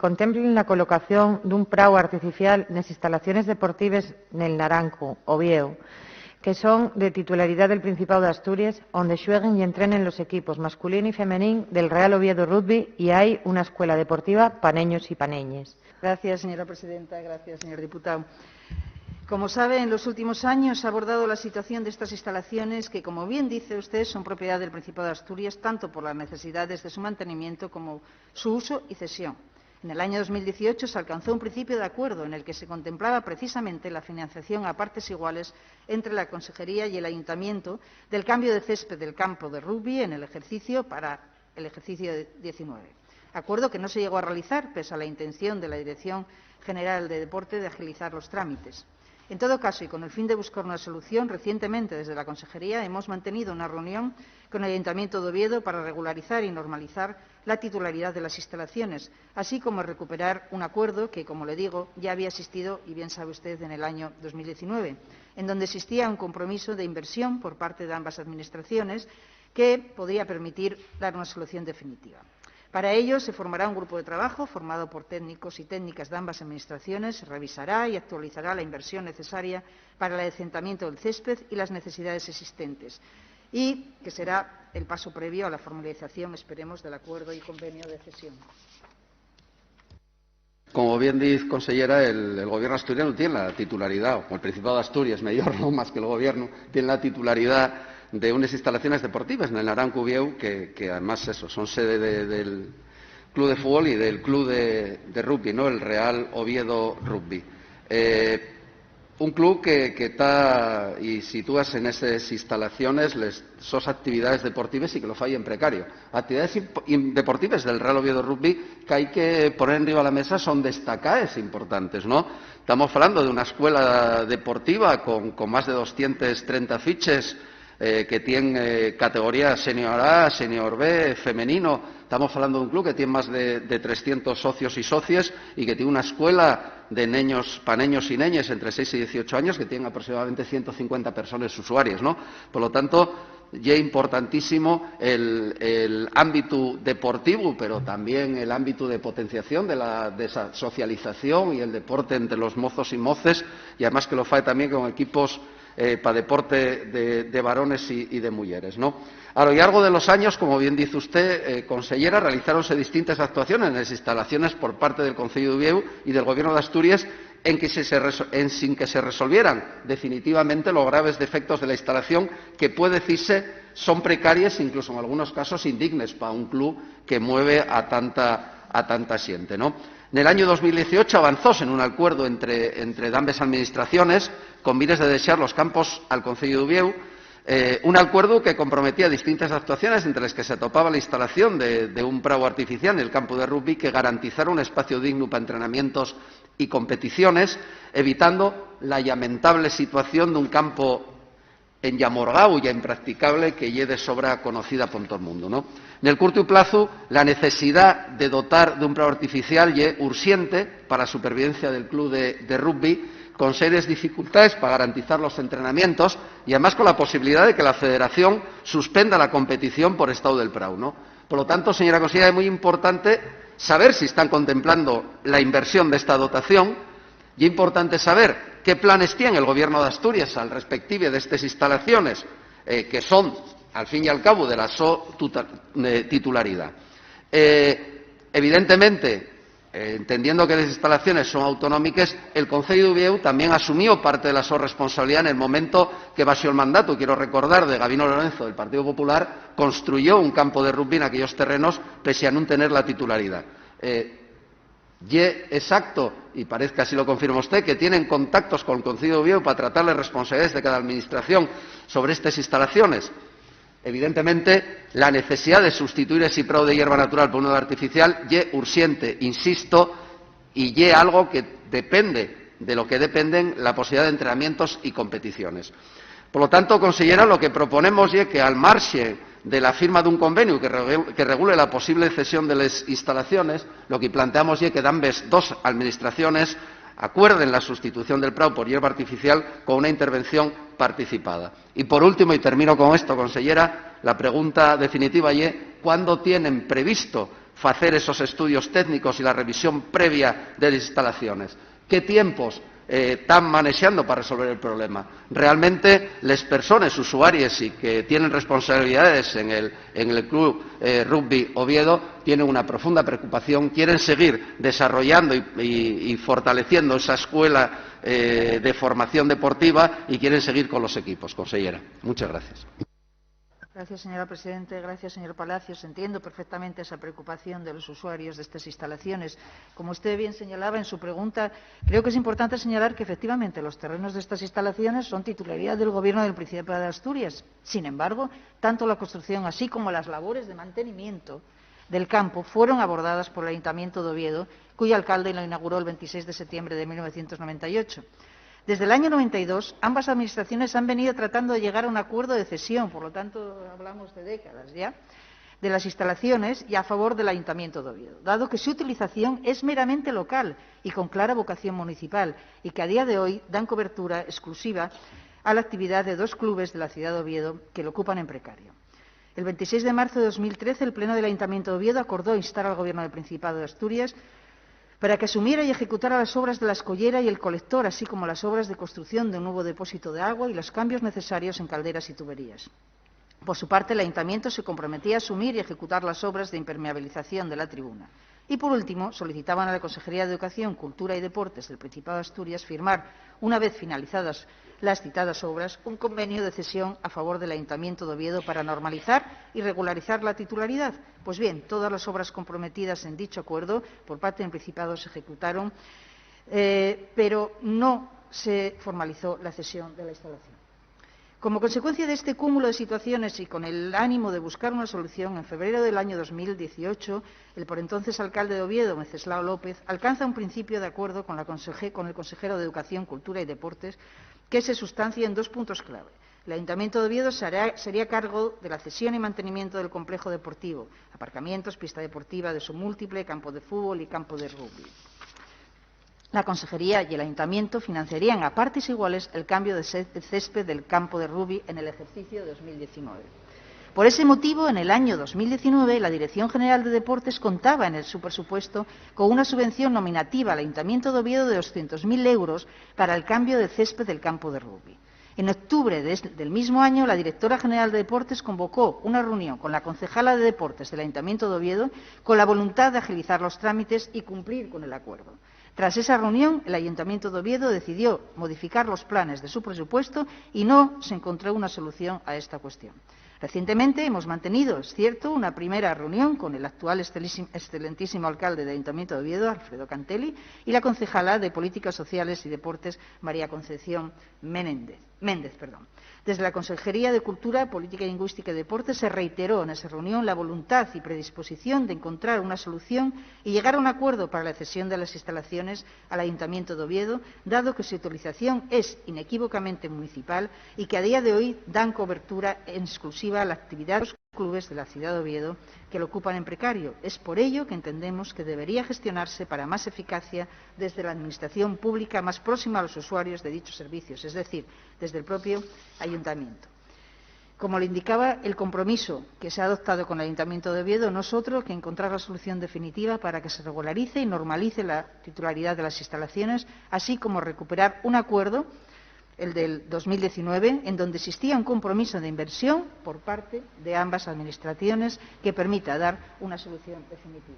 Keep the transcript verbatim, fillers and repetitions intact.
contemplen la colocación d'un prau artificial nes instalaciones deportives nel Narancu, Oviedo, que son de titularidá del Principáu d'Asturies, onde xueguen y entrenen los equipos masculín y femenín del Real Oviedo Rugby, y hai una escuela deportiva pa neños y pa neñes. Gracias, señora presidenta. Gracias, señor diputado. Como sabe, en los últimos años se ha abordado la situación de estas instalaciones que, como bien dice usted, son propiedad del Principado de Asturias, tanto por las necesidades de su mantenimiento como su uso y cesión. En el año dos mil dieciocho se alcanzó un principio de acuerdo en el que se contemplaba precisamente la financiación a partes iguales entre la Consejería y el Ayuntamiento del cambio de césped del campo de rugby en el ejercicio para el ejercicio diecinueve, acuerdo que no se llegó a realizar pese a la intención de la Dirección General de Deporte de agilizar los trámites. En todo caso, y con el fin de buscar una solución, recientemente desde la Consejería hemos mantenido una reunión con el Ayuntamiento de Oviedo para regularizar y normalizar la titularidad de las instalaciones, así como recuperar un acuerdo que, como le digo, ya había existido, y bien sabe usted, en el año dos mil diecinueve, en donde existía un compromiso de inversión por parte de ambas administraciones que podría permitir dar una solución definitiva. Para ello, se formará un grupo de trabajo formado por técnicos y técnicas de ambas administraciones, revisará y actualizará la inversión necesaria para el adecentamiento del césped y las necesidades existentes, y que será el paso previo a la formalización, esperemos, del acuerdo y convenio de cesión. Como bien diz, consellera, el, el gobierno asturiano tiene la titularidad, o el Principado de Asturias, mejor, ¿no? Más que el gobierno, tiene la titularidad de unas instalaciones deportivas en el Narancu Vieu, que, que además eso, son sede de, del club de fútbol y del club de, de rugby, ¿no? El Real Oviedo Rugby. Eh, un club que, que ta y sitúase en esas instalaciones les sos actividades deportives y que lo fai en precario. Actividades imp-, im-, deportives del Real Oviedo Rugby que hai que poner enriba la mesa son destacaes importantes, ¿no? Estamos hablando de una escuela deportiva con, con más de doscientas treinta fiches, eh, que tiene, eh, categoría senior A, senior B, femenino. Estamos hablando de un club que tiene más de, de trescientos socios y socies y que tiene una escuela de neños, pa neños y neñes entre seis y dieciocho años, que tienen aproximadamente ciento cincuenta personas usuarias, ¿no? Por lo tanto, ye importantísimo el, el ámbito deportivo, pero también el ámbito de potenciación de la, de esa socialización y el deporte entre los mozos y moces, y además que lo fae también con equipos, eh, pa deporte de, de varones y, y de mujeres, ¿no? A lo llargo de los años, como bien dice usted, eh, consellera, realizáronse distintas actuaciones en las instalaciones por parte del Conceyu de Uvieu y del Gobierno de Asturias en que se, se resol-, en, sin que se resolvieran definitivamente los graves defectos de la instalación, que puede decirse son precarias, incluso en algunos casos indignes para un club que mueve a tanta, a tanta gente, ¿no? En el año dos mil dieciocho avanzóse en un acuerdo entre, entre ambas administraciones con miras de desear los campos al Conceyu de Uvieu, eh, un acuerdo que comprometía distintas actuaciones, entre las que se atopaba la instalación de, de un prau artificial en el campo de rugby que garantizara un espacio digno para entrenamientos y competiciones, evitando la lamentable situación d'un campu enllamorgáu y impracticable que ye de sobra conocida por todo el mundo, ¿no? Nel curtu plazu, la necesidá de dotar d'un prau artificial ye urxente pa la supervivencia del club de, de rugby, con series dificultaes pa garantizar los entrenamientos y, además, con la posibilidá de que la federación suspenda la competición por estao del prau, ¿no? Por lo tanto, señora consellera, es muy importante saber si están contemplando la inversión de esta dotación. Ye importante saber qué planes tien el Gobierno d'Asturias al respective d'estes instalaciones, eh, que son, al fin y al cabo, de la so tuta-, eh, titularidá. Eh, evidentemente, eh, entendiendo que les instalaciones son autonómiques, el Conceyu d'Uvieu tamién asumió parte de la so responsabilidá nel momento que, baxo el mandatu, quiero recordar, de Gabino Lorenzo, del Partido Popular, construyó un campo de rugby en aquellos terrenos, pese a nun tener la titularidá. Eh, Ye exacto, y parez que así lo confirma usté, que tienen contactos col Conceyu d'Uvieu pa tratar les responsabilidaes de cada administración sobre estes instalaciones. Evidentemente, la necesidá de sustituir esi prau de yerba natural por uno d'artificial ye urxente, insisto, y ye algo que depende de lo que dependen la posibilidá d'entrenamientos y competiciones. Polo tanto, consellera, lo que proponemos ye que, al marxe de la firma d'un conveniu que regu-, que regule la posible cesión de les instalaciones, lo que planteamos ye que dambes dos administraciones acuerden la sustitución del prau por yerba artificial con una intervención participada. Y, por último, y termino con esto, consellera, la pregunta definitiva ye, ¿cuándo tienen previsto facer esos estudios técnicos y la revisión previa de les instalaciones. ¿Qué tiempos, eh, tán manexando pa resolver el problema? Realmente, les persones usuaries y que tienen responsabilidades en el, en el Club, eh, Rugby Oviedo tienen una profunda preocupación, quieren seguir desarrollando y, y, y fortaleciendo esa escuela, eh, de formación deportiva y quieren seguir con los equipos. Consellera, muchas gracias. Gracias, señora presidente. Gracias, señor Palacios. Entiendo perfectamente esa preocupación de los usuarios de estas instalaciones. Como usted bien señalaba en su pregunta, creo que es importante señalar que efectivamente los terrenos de estas instalaciones son titularidad del Gobierno del Principado de Asturias. Sin embargo, tanto la construcción así como las labores de mantenimiento del campo fueron abordadas por el Ayuntamiento de Oviedo, cuyo alcalde lo inauguró el veintiséis de septiembre de mil novecientos noventa y ocho. Desde el año noventa y dos, ambas administraciones han venido tratando de llegar a un acuerdo de cesión, por lo tanto, hablamos de décadas ya, de las instalaciones y a favor del Ayuntamiento de Oviedo, dado que su utilización es meramente local y con clara vocación municipal, y que a día de hoy dan cobertura exclusiva a la actividad de dos clubes de la ciudad de Oviedo que lo ocupan en precario. El veintiséis de marzo de dos mil trece, el Pleno del Ayuntamiento de Oviedo acordó instar al Gobierno del Principado de Asturias para que asumiera y ejecutara las obras de la escollera y el colector, así como las obras de construcción de un nuevo depósito de agua y los cambios necesarios en calderas y tuberías. Por su parte, el Ayuntamiento se comprometía a asumir y ejecutar las obras de impermeabilización de la tribuna. Y, por último, solicitaban a la Consejería de Educación, Cultura y Deportes del Principado de Asturias firmar, una vez finalizadas las citadas obras, un convenio de cesión a favor del Ayuntamiento de Oviedo para normalizar y regularizar la titularidad. Pues bien, todas las obras comprometidas en dicho acuerdo por parte del Principado se ejecutaron, eh, pero no se formalizó la cesión de la instalación. Como consecuencia de este cúmulo de situaciones y con el ánimo de buscar una solución, en febrero del año dos mil dieciocho, el por entonces alcalde de Oviedo, Wenceslao López, alcanza un principio de acuerdo con, la conseje-, con el consejero de Educación, Cultura y Deportes, que se sustancia en dos puntos clave. El Ayuntamiento de Oviedo se hará, sería cargo de la cesión y mantenimiento del complejo deportivo, aparcamientos, pista deportiva de uso múltiple, campo de fútbol y campo de rugby. La Consejería y el Ayuntamiento financiarían a partes iguales el cambio de cé-, césped del campo de rugby en el ejercicio de dos mil diecinueve. Por ese motivo, en el año dos mil diecinueve, la Dirección General de Deportes contaba en el, su presupuesto con una subvención nominativa al Ayuntamiento de Oviedo de doscientos mil euros para el cambio de césped del campo de rugby. En octubre de es-, del mismo año, la directora general de Deportes convocó una reunión con la concejala de Deportes del Ayuntamiento de Oviedo con la voluntad de agilizar los trámites y cumplir con el acuerdo. Tras esa reunión, el Ayuntamiento de Oviedo decidió modificar los planes de su presupuesto y no se encontró una solución a esta cuestión. Recientemente hemos mantenido, es cierto, una primera reunión con el actual excelísim-, excelentísimo alcalde del Ayuntamiento de Oviedo, Alfredo Cantelli, y la concejala de Políticas Sociales y Deportes, María Concepción Menéndez. Méndez, perdón. Desde la Consejería de Cultura, Política Lingüística y Deportes se reiteró en esa reunión la voluntad y predisposición de encontrar una solución y llegar a un acuerdo para la cesión de las instalaciones al Ayuntamiento de Oviedo, dado que su utilización es inequívocamente municipal y que a día de hoy dan cobertura en exclusiva a la actividad de los clubes de la ciudad de Oviedo que lo ocupan en precario. Es por ello que entendemos que debería gestionarse para más eficacia desde la administración pública más próxima a los usuarios de dichos servicios, es decir, desde el propio ayuntamiento. Como le indicaba, el compromiso que se ha adoptado con el Ayuntamiento de Oviedo no es otro que encontrar la solución definitiva para que se regularice y normalice la titularidad de las instalaciones, así como recuperar un acuerdo, el del dos mil diecinueve, en donde existía un compromiso de inversión por parte de ambas administraciones que permita dar una solución definitiva.